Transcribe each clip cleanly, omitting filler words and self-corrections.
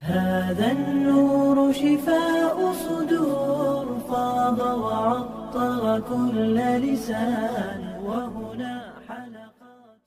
هذا النور شفاء صدور فاض وعطر كل لسان وهنا حلقات.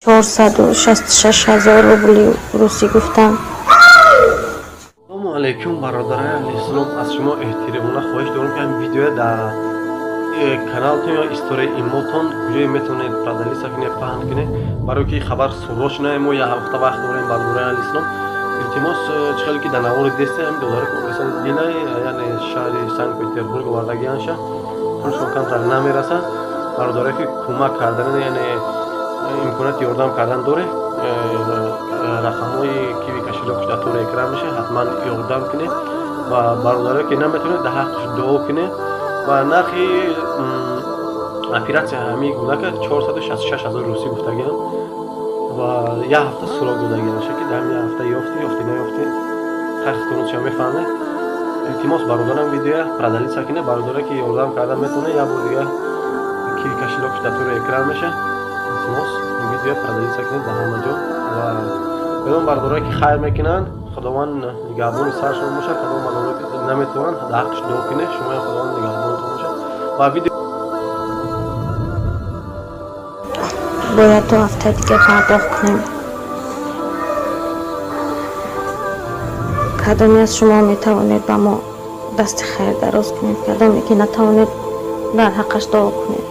466 000 рубли русӣ гуфтам. Салому алайкум, бародарони аҳли ислом. Аз шумо эҳтиромона хоҳиш дорам, ки ҳамин видеоя дар каналтон ё историяи имотон куҷое метавонед поделиться кунед, паҳн кунед, барое ки хабар сурро шунавем. Мо як ҳафта вақт дорем, бародарони аҳли ислом. Илтимос, чӣ хеле ки дар навори десте, ҳамин додаре ки дилай, яъне шаҳри Санкт Петербург овардагианша, пулшон камтар намерасад. Бародаре ки кӯмак кардан, яъне имконияти ёрдам кардан доре, рақамҳои Киви кошелёк ш дар тори экран меша, ҳатман ёрдам кунед. Ва бародаре ки наметавонед, дар ҳаққаш дуо кунед. Ва нархи оператсия ҳамин кӯдака 466 000 русӣ гуфтагиам ва як ҳафта срок додагиаша, ки дар ҳамин як ҳафта ёфтӣ, ёфтӣ, наёфтӣ, хайхтонча мефаҳмед. Илтимос, бародарам, видеоя поделиться кунед. Бародаре ки ёрдам кардан метавонед, як бор дига Киви кошелёк ш дар тори экран меша. Илтимос, видеоя поделиться кунед дар ҳама ҷо. Ва кадом бародарое ки хайр мекунанд, Худованд нигаҳбони саршон бошад. Кадом бародарое ки наметавонанд, дар ҳаққаш дуо кунед, шумоям Худованд нигаҳбонатон бошад. Ва видео Бояд 2 ҳафтаи дига пардохт кунем. Кадоме аз шумо метавонед, ба мо дасти хайр дароз кунед, кадоме ки натавонед, дар ҳаққаш дуо кунед.